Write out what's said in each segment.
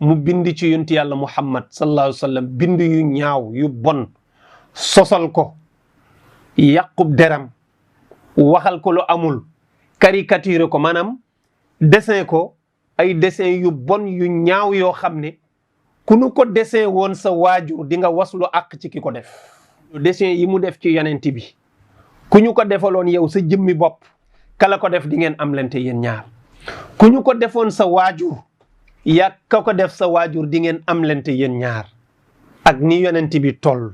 mu bind ci yonti yàlla Muhammad sallallahu alayhi wa sallam bind yu ñaaw yu bon sosal ko yàqub deram waxal ko lu amul caricature ko maanaam dessin ko ay dessin yu bon yu ñaaw yoo xam ne ku nu ko dessin woon sa waajur di nga waslu àq ci ki ko def. dessin yi mu def ci yonent bi ku ñu ko defaloon yow sa jëmmi bopp kala ko def di ngeen am lente yéen ñaar ku ñu ko defoon sa waajur yaa ka ko def sa waajur di ngeen am lente yéen ñaar ak ni yonent bi toll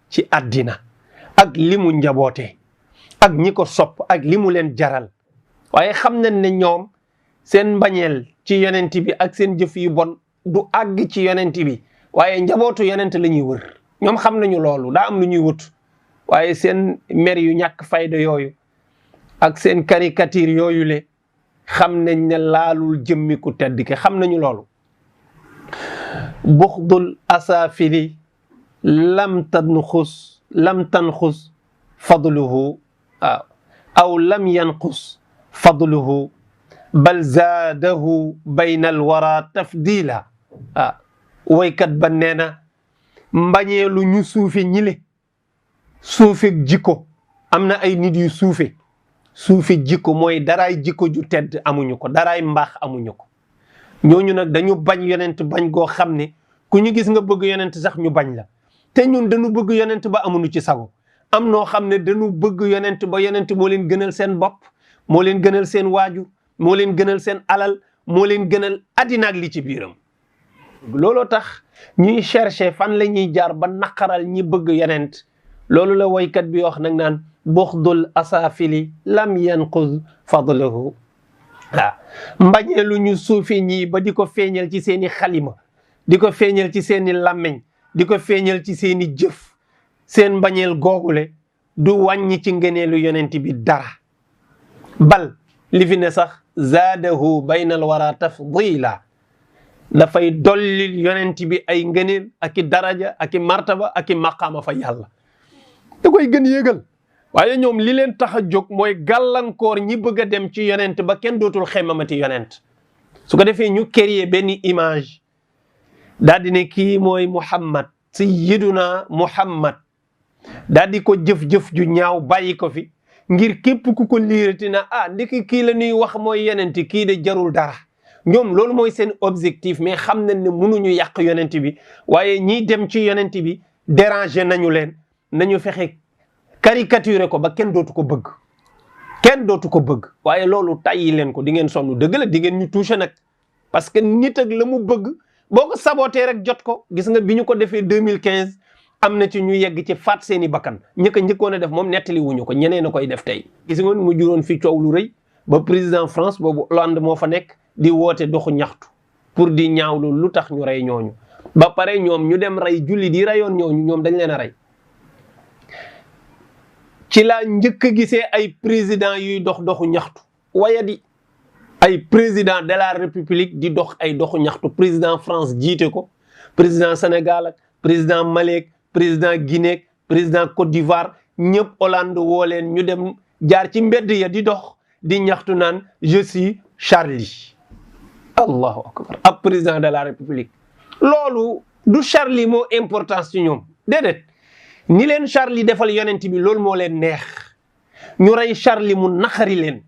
ci àddina ak li mu njaboote ak ñi ko sopp ak li mu leen jaral waaye xam nañ ne ñoom seen mbañeel ci yonent bi ak seen jëf yu bon du àgg ci yonent bi waaye njabootu yonent la ñuy wër ñoom xam nañu loolu daa am lu ñuy wut waaye seen mer yu ñàkk fayda yooyu ak seen caricature yooyu le xam nañ ne laalul jëmmi ku tedd ke xam nañu loolu. buxdul asaafili lam tanxus fadluhu aw lam yanqus fadluhu bal zaadahu bayna alwara tafdila woykat ba nee na mbañeelu ñu suufe ñile suufe jikko am na ay nit yu suufe jikko mooy daraay jikko ju tedd amuñu ko daraay mbaax amuñu ko ñooñu nag dañu bañ yonent bañ goo xam ne ku ñu gis nga bëgg yonent sax ñu bañ la te ñun dañu bëgg yonent ba amuñu ci sago am noo xam ne dañu bëgg yonent ba yonent moo leen gënal seen bopp moo leen gënal seen waajur moo leen gënal seen alal moo leen gënal àddina ak li ci biiram looloo tax ñuy chercher fan la ñuy jaar ba naqaral ñi bëgg yonent loolu la woykat bi wax nag naan buxdul asaafili lam yanquz fadlahu mbañeelu ñu suufi ñii ba di ko feeñal ci seeni xalima di ko feeñal ci seeni làmmeñ di ko feeñal ci seeni jëf seen mbañeel googule du wàññi ci ngëneelu yonent bi dara bal li fi ne sax zaadahu baynal wara tafdila dafay dollil yonent bi ay ngëneel ak i daraja ak i martaba ak i maqaama fa yàlla da koy gën yéegal waaye ñoom li leen tax a jóg mooy gàllankoor ñi bëgg a dem ci yonent ba kenn dootul xemmamati yonent su ko defee ñu créer benn image daal di ne kii mooy Muhammad sayyiduna Muhammad daal di ko jëf-jëf ju ñaaw bàyyi ko fi ngir képp ku ko liirati na ndiki kii la ñuy wax mooy yonent kii de jarul dara ñoom loolu mooy seen objectif mais xam nañ ne mënuñu yàq yonent bi waaye ñiy dem ci yonent bi déranger nañu leen nañu fexe caricature ko ba kenn dootu ko bëgg waaye loolu tàyyi leen ko di ngeen sonn dëgg la di ngeen ñu touché nag parce que nit ak la mu bëgg boo ko sabootee rek jot ko gis nga bi ñu ko defee 2015 am na ci ñu yegg ci faat seeni bakkan njëkkoon a def moom nettali wuñu ko ñeneen a koy def tey gis nga mu juróon fi coow lu rëy ba président France boobu Hollande moo fa nekk di woote doxu ñaxtu pour di ñaawlu lu tax ñu rey ñooñu ba pare ñoom ñu dem rey julli di reyoon ñooñu ñoom dañ leen a rey ci laa njëkk a gisee ay président yuy doxu ñaxtu wayadi ay président de la république di dox ay doxu ñaxtu président France jiite ko président Sénégal ak président Mali ak président Guinée ak président Côte d'Ivoire ñëpp Hollande woo leen ñu dem jaar ci mbedd ya di dox di ñaxtu naan je suis Charlie allahu akbar ab président de la république loolu du Charlie moo importance ci ñoom déedéet ni leen Charlie defal yonent bi loolu moo leen neex ñu rey Charlie mu naqari leen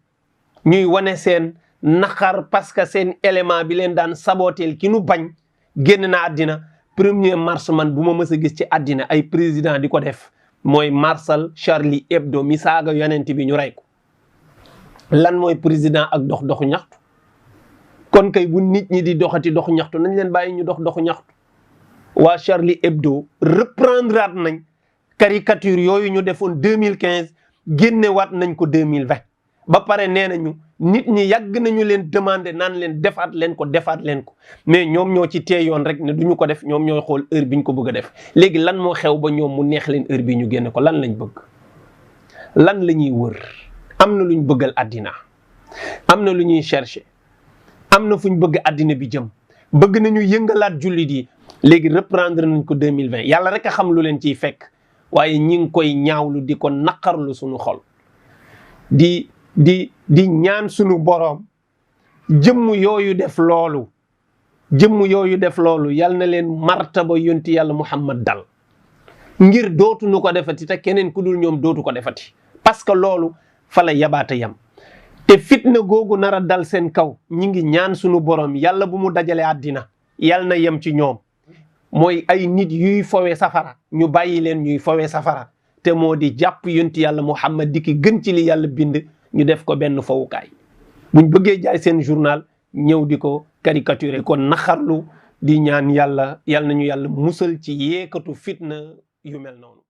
ñuy wane seen naqar parce que seen élément bi leen daan saboteel ki nu bañ génn na àddina 1er mars man bu ma mës a gis ci àddina ay président di ko def mooy marsal Charlie Hebdo mi saaga yonent bi ñu rey ko lan mooy président ak doxu ñaxtu kon kay bu nit ñi di doxati doxu ñaxtu nañ leen bàyyi ñu doxu ñaxtu waa Charlie Hebdo reprendre nañ caricature yooyu ñu defoon 2015 génnewaat nañ ko 2020 ba pare nee nañu nit ñi yàgg nañu leen demander naan leen defaat leen ko mais ñoom ñoo ci teeyoon rek ne duñu ko def ñoom ñooy xool heure bi ñu ko bëgg a def léegi lan moo xew ba ñoom mu neex leen heure bi ñu génne ko lan lañ bëgg lan la ñuy wër am na lu ñu bëggal àddina am na lu ñuy chercher am na fu ñu bëgg àddina bi jëm bëgg nañu yëngalaat jullit yi léegi reprendre nañ ko 2020 yàlla rek a xam lu leen ciy fekk waaye ñi ngi koy ñaawlu di ko naqarlu suñu xol di ñaan suñu boroom jëmm yooyu def loolu jëmm yooyu def loolu yal na leen martaba yonti yàlla Muhammad dal ngir dootuñu ko defati te keneen ku dul ñoom dootu ko defati parce que loolu fa la yabaate yam te fitna googu nar a dal seen kaw ñi ngi ñaan sunu borom yàlla bu mu dajale àddina yal na yem ci ñoom mooy ay nit yuy fowe safara ñu bàyyi leen ñuy fowe safara te moo di jàpp yonti yàlla Muhammad di ki gën ci li yàlla bind ñu def ko benn fowukaay buñ bëggee jaay seen journal ñëw di ko caricaturé kon naxarlu di ñaan yàlla yal nañu yàlla musal ci yeekatu fitna yu mel noonu